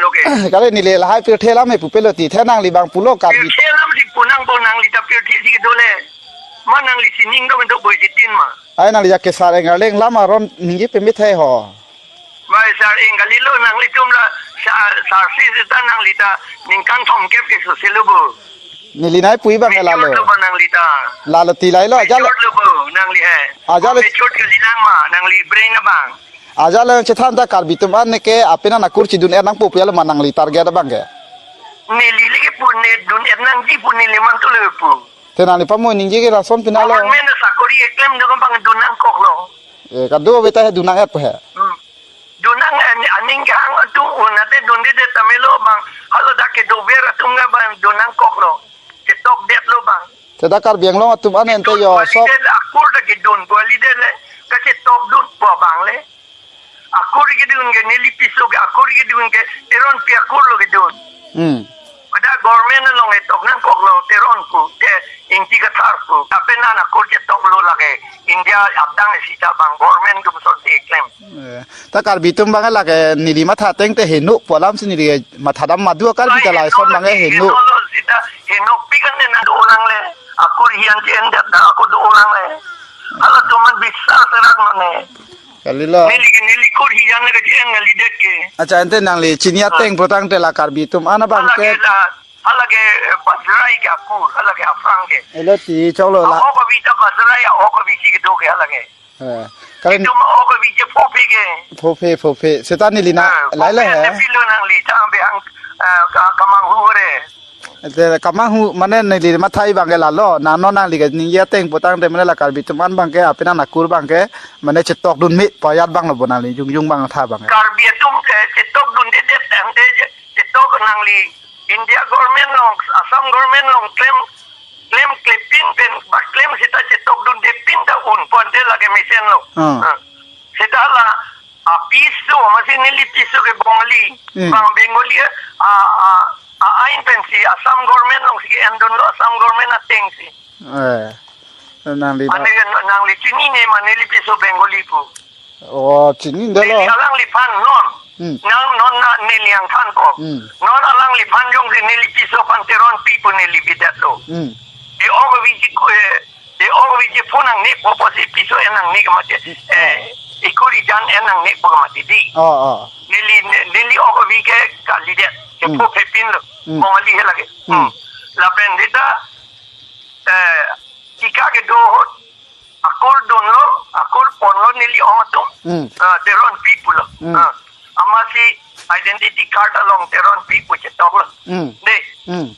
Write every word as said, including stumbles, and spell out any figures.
Loke. Kali neli lahai pirthe lam he pupe lo ti, the nangli abang pulo Karbi. Pirthe lam si pu nangpo, nangli ta pirthe si kedo le. Ma nangli sining do mendo boi jitin ma. Ai nangli ja kesar engar leng lam aron ningje pemit hai ho. Bai sar eng kali lo, nanglitum la sar, sar si seta nangli ta ningkan thomkep ke sose lo bo. Neli nai pu-i abang ke lalo. Mature lo bo nangli ta. Lalo ti lailo, ajat lo. Mature lo bo nangli he. Ajat lo. Mature ke linang ma, nangli brain abang. Ajat lo chethan ta Karbi atum an neke apena akur chidun-et nangpo pu alo ma nangli target abang ke. Neli lagi pu ne dun-et nangji pu neli mantu le pu. Te nangli pamo ningje ke lason pina lo. Government sakori keklem do abang dun nangkok lo. Eh, kado beta he dun nang-et he. Hmm. Dun nang an-, aning kehang atum un ate dundedet tame lo abang. Haladak kedover atum ke abang dun nangkok lo. Chetokdet lo abang. Te dak Karbi Anglong atum an ente yo sok. Akur ta kedun po ali de le. Kachetokdunpo abang le. Akur kedun ke neli piso ke akur kedun ke Teronpi akur lo kedun. Hmm. Pada government along etok nangkok lo Teron pu, te Ingti Kathar pu. Apena akur chetok lo lake India adang sita abang government atum ason si keklem. Eh, ta Karbi atum abang lake neli matha ateng te henokpo alam si neli matha dam madu Karbi ta lason abang henok. Henok lo sita, henokpik an ne nang do nang le. Akur hijan che-endet ta akur do nang le. Halatum an biswas serak mane. Kali lo. Neli ke neli akur hijan ke che-en nangli det ke. Accha, ente nangli chini ateng putangte la Karbi atum an abang ke. Halake la, halake, eh, Bajrai ke akur, halake aphrang ke. Elo ti choklo la. Ahok avi ta Bajrai, ahok avi si kedo ke halake. Eh, kali. Itum ahok avi je phophe ke. Phophe, phophe. Seta neli na, eh, lailo phophe he. Ante pilo nangli, ta abang, eh, ka-, kamanghu re. Te kamanghu mane neli matha-i abang ke lalo, nang non nangli ke ningje ateng putangte mane la Karbi atum an abang ke apena akur abang ke mane chetokdun mepo ajat abang lo bo nangli jongjong abang tha abang ke. Karbi atum ke chetokdundedet tangte chetok nangli India government along, Assam government along klem, klem klepin pen, ba klem sita chetokdundepin ta unpo ante lake mesen lo. Hmm. Hmm. Seta la, a piso, masi neli piso ke Bongali. Hmm. Bang Bengali, a, a, a ain pensi Assam government along si endunlo, Assam government ateng si. Eh, nangli ba. Ane nangli chinine ma neli piso Bengali pu. Oh, chinine lo. Neli alangliphan non. Hmm. Nang non na neli angthanpo. Hmm. Non alangliphan jongsi neli piso aphan Teronpi pu neli bidetlo. Hmm. Te ok avi ji ku, eh, te ok avi ji phone nangne po pusi piso en nangne ke mati. Hmm. Eh, akur hijan en nangne po ke mati di. Oh, oh. Neli, ne-, neli ok avi ke kalidet. Ke Hmm. phophe pin lo. Hmm. Bongali he lake. Hmm. Hmm. Lapen seta, eh, tika kedo ahut akur dunlo, akur ponlo neli ong atum. Hmm. Ah, Teronpi pulo. Hmm. Ah, amatsi identity card along Teronpi pu chetoklo. Hmm. De. Hmm.